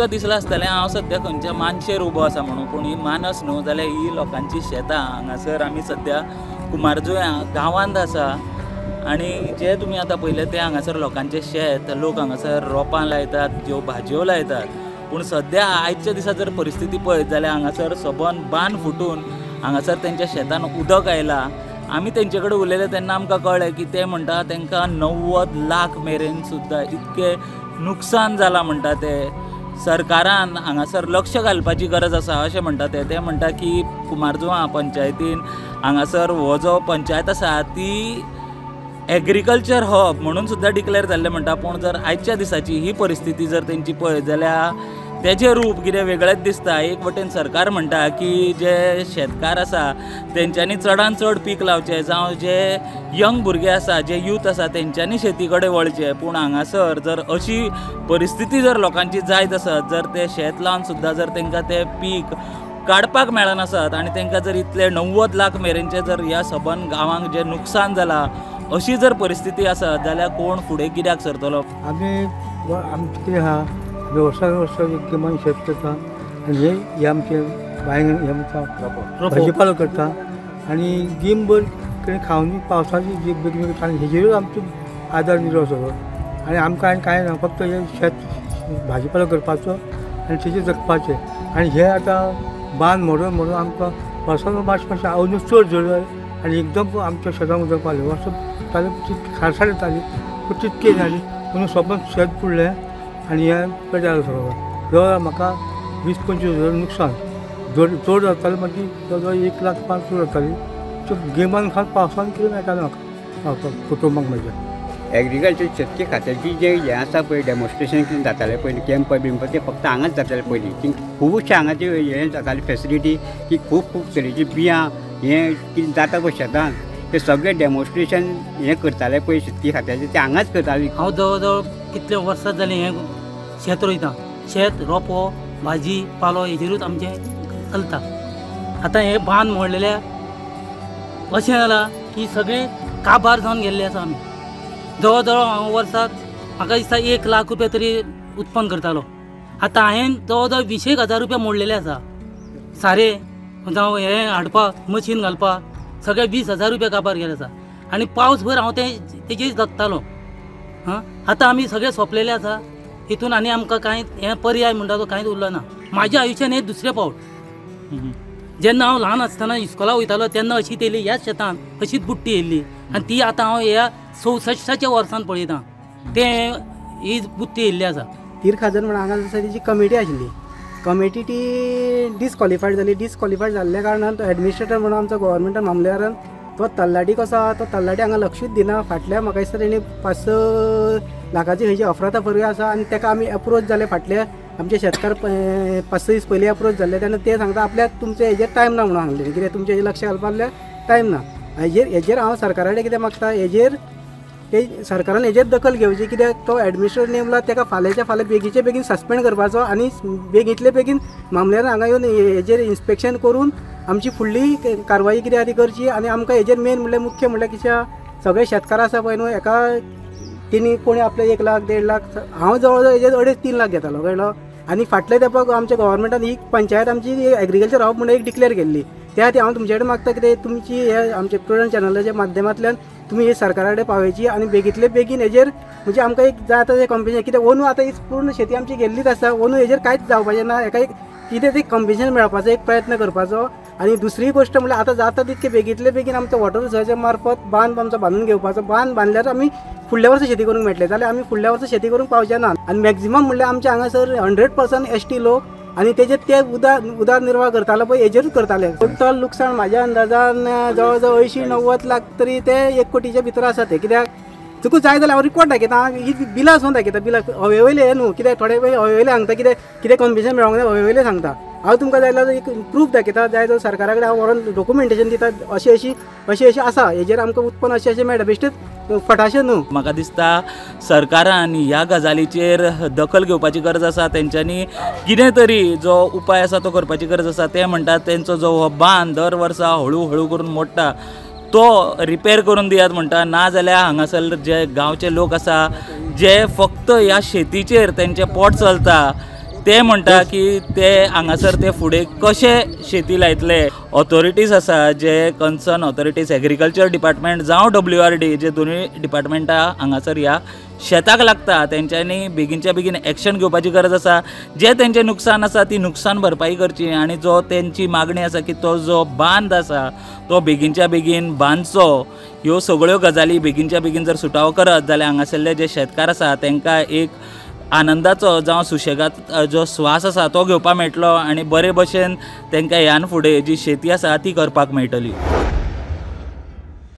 तुमकां दिसलां आसतलें हांव सद्या खंयच्या मानशेर उबो आसा म्हणून, पूण ही मानस न्हू जाल्यार ही लोकांची शेतां. हांगासर आमी सद्या कुमारजुव्यां गांवांत आसा आनी जे तुमी आतां पळयलें तें हांगासर लोकांचें शेत. लोक हांगासर रोपां लायतात, ज्यो भाजयो लायतात. पूण सद्या आयच्या दिसा जर परिस्थिती पळयत जाल्यार हांगासर सबंद बांद फुटून हांगासर तेंच्या शेतान उदक आयलां. आमी तेंचे कडेन उलयले तेन्ना आमकां कळ्ळें की ते म्हणटा तांकां 90 लाख मेरेन सुद्दां इतकें नुकसान जालां म्हणटा ते. सरकारान हांगासर लक्ष घालपाची गरज आसा अशें म्हणटा ते. ते म्हणटा की कुमारजुवां पंचायतीन हांगासर हो जो पंचायत आसा ती एग्रीकल्चर हब म्हणून सुद्दां डिक्लेर जाल्लें म्हणटा. पूण जर आयच्या दिसाची ही परिस्थिती जर तेंची पळयत जाल्यार तेजें रूप कितें वेगळेंच दिसता. एक वटेन सरकार म्हणटा की जे शेतकार आसा तेंच्यांनी चडान चड पीक लावचें, जावं जे यंग भुरगे आसा, जे यूथ आसा तेंच्यांनी शेती कडेन वळचें. पूण हांगासर जर अशी परिस्थिती जर लोकांची जायत आसत, जर ते शेत लावन सुद्दां जर तांकां तें पीक काडपाक मेळनासत आनी तांकां जर इतले 90 लाख मेरेनचें जर ह्या सबंद गांवांक जें नुकसान जालां अशी जर परिस्थिती आसत जाल्यार कोण फुडें कित्याक सरतलो? आमी आमचें कितें आहा, वर्सा वर्सा एक गिमान शेत करता आनी हे आमचें बांयगण हे आमकां भाजीपालो करता आनी गिमभर कितें खावन पावसाची जी बेगीन बेगीन आनी हेजेरूच आमचो आदार निर्वाह सगळो. आनी आमकां आनी कांय ना, फक्त हे शेत भाजीपालो करपाचो आनी तेजेर जगपाचें. आनी हे आतां बांद मोडून मोडून आमकां वर्सान मातशें मातशें अजून चड जड आनी एकदम आमच्या शेतांक उदक पावलें. वर्स ताली खारसाण येताली पूण तितकी जाली म्हणून सगळें शेत बुडलें आनी हें पेटालें सगळें. जवळ म्हाका 20-25 हजार नुकसान चड जातालें. मागीर जवळ जवळ 1.5 लाख चड जाताली. सो गेमान खावन पावसान कितें मेळटालें म्हाका कुटुंबाक म्हज्या. एग्रीकल्चर शेतकी खात्याची जे हें आसा पळय डेमॉन्स्ट्रेशन कितें जातालें पयलीं, कॅम्प बिंप ते फक्त हांगाच जाताले पयलीं. ती खुबशे हांगाचे हें जातालें फेसिलिटी की खूब खूब तरेची बियां हें कितें जाता पळय शेतान ते सगळें डेमॉन्स्ट्रेशन हें करताले पळय शेतकी खात्याचें, तें हांगाच करताले. हांव जवळ जवळ कितले वर्सां जालीं हें शेत रोयता. शेत, रोपो, भाजी पालो हेजेरूच आमचें चलता. आतां हें बांद मोडलेल्या अशें जालां की सगळें काबार जावन गेल्ले आसा. आमी जवळ जवळ हांव वर्साक म्हाका दिसता 1 लाख रुपया तरी उत्पन्न करतालो. आतां हांवें जवळ जवळ 20 हजार रुपया मोडलेले आसा. सारें जावं हें हाडपाक, मशीन घालपाक सगळे 20 हजार रुपया काबार गेले आसा. आनी पावस भर हांव तें तेजेर जगतालो. हां, आतां आमी सगळे सोंपलेले आसा हितून आनी आमकां कांय हें पर्याय म्हणटा तो कांयच उरलो ना. म्हाज्या आयुश्यान हें दुसरें पावट. जेन्ना हांव ल्हान आसतना इस्कोला वयतालो तेन्ना अशीच येयली ह्याच शेतान अशीच बुट्टी येयल्ली आनी ती आतां हांव ह्या 64च्या वर्सान पळयतां तें ही बुट्टी येयल्ली आसा. तीर खाजन म्हणून हांगा आसा तेजी कमिटी आशिल्ली. कमिटी ती डिसक्वॉलिफायड जाली. डिसक्वॉलिफायड जाल्ल्या कारणान तो एडमिनिस्ट्रेटर म्हणून आमचो गव्हर्मेंटान मामलेदारान तो तल्लाटी कसो आहा तो तल्लाटी हांगा लक्षूच दिना. फाटल्या म्हाका दिसता तेणी 5-6 लाखाची खंयची अफरातफरी आसा आनी ताका आमी एप्रोच जाले. फाटले आमचे शेतकार 5-6 दीस पयलीं एप्रोच जाल्ले तेन्ना ते सांगता आपल्याक तुमचे हेजेर टायम ना म्हणून सांगलें. कित्याक तुमचें हेजेर लक्ष घालपाक आपल्याक टायम ना. हेजेर हांव सरकारा कडेन कितें मागता, हेजेर ते सरकारान हेजेर दखल घेवची. कित्याक तो एडमिनिस्ट्रेटर नेमला ताका फाल्यांच्या फाल्यां बेगीचे बेगीन सस्पेंड करपाचो आनी बेगींतले बेगीन मामलेदारान हांगा येवन हेजेर इन्स्पेक्शन करून आमची फुडली कारवाई कितें आहा ती करची. आनी आमकां हेजेर मेन म्हणल्यार मुख्य म्हणल्यार कितें सगळे शेतकार आसा पळय न्हू एका तेणी कोणी आपले 1 लाख 1.5 लाख, हांव जवळ जवळ हेजेर 2.5-3 लाख घेतालो कळ्ळो. आनी फाटले तेंपाक आमच्या गव्हर्मेंटान ही पंचायत आमची एग्रीकल्चर हब म्हणून एक डिक्लेअर केल्ली. त्या खातीर हांव तुमचे कडेन मागता कितें तुमची हे आमचे प्रुडंट चॅनलाच्या माध्यमांतल्यान तुमी हे सरकारा कडेन पावयची आनी बेगींतले बेगीन हेजेर म्हणजे आमकां एक जाय आतां तें कॉम्पिटिशन. कित्याक ओनू आतां ही पूर्ण शेती आमची गेल्लीच आसा. ओनू हेजेर कांयच जावपाचें ना. हेका एक कितें तें कॉम्पिटिशन मेळपाचो एक प्रयत्न करपाचो. आनी दुसरी गोश्ट म्हणल्यार आतां जाता तितके बेगींतले बेगीन आमचो वॉटर रिसोर्साच्या मार्फत बांद आमचो बांदून घेवपाचो. बांद बांदल्यार आमी फुडल्या वर्सा शेती करूंक मेळटलें, जाल्यार आमी फुडल्या वर्सा शेती करूंक पावचे ना. आनी मॅक्झिमम म्हणल्यार आमच्या हांगासर 100% ST लोक आनी तेजेर ते उदार निर्वाह करताले पळय हेजेरूच करताले. टोटल लुकसाण म्हाज्या अंदाजान जवळ जवळ 80-90 लाख तरी ते 1 कोटीच्या भितर आसा ते. कित्याक तुका जाय जाल्यार हांव रिकॉर्ड दाखयता, ही बिलां सुद्दां दाखयता. बिलां हवे वयले न्हू, कित्याक थोडे हवे वयले सांगता कितें कितें कॉम्पिटिशन मेळोंक जाय हवे वयले सांगता. हांव तुमकां जाय जाल्यार एक प्रूफ दाखयता, जाय जाल्यार सरकारा कडेन हांव व्हरोन डॉक्युमेंटेशन दिता. अशें अशी अशें अशें आसा हेजेर आमकां उत्पन्न अशें अशें मेळटा, बेश्टेच फटाशें न्हू. म्हाका दिसता सरकारान ह्या गजालीचेर दखल घेवपाची गरज आसा. तेंच्यांनी कितें तरी जो उपाय आसा तो करपाची गरज आसा. ते म्हणटात तेंचो जो हो बांद दर वर्सा हळू हळू करून मोडटा तो रिपेर करून दियात म्हणटा, ना जाल्यार हांगासर जे गांवचे लोक आसा जे फक्त ह्या शेतीचेर तेंचें पोट चलता ते म्हणटा की ते हांगासर ते फुडें कशे शेती लायतले. ऑथॉरिटीज आसा जे कन्सर्न ऑथॉरिटीज, एग्रीकल्चर डिपार्टमेंट जावं WRD, जे दोनूय डिपार्टमेंटां हांगासर ह्या शेताक लागता तेंच्यांनी बेगीनच्या बेगीन एक्शन घेवपाची गरज आसा. जे तेंचें नुकसान आसा ती नुकसान भरपाई करची आनी जो तेंची मागणी आसा की तो जो बांद आसा तो बेगीनच्या बेगीन बांदचो. ह्यो सगळ्यो गजाली बेगीनच्या बेगीन जर सुटावो करत जाल्यार हांगासरले जे शेतकार आसा तांकां एक आनंदाचो जावं सुशेगाद जो स्वास आसा तो घेवपाक मेळटलो आनी बरे भशेन तांकां ह्यान फुडें जी शेती आसा ती करपाक मेळटली.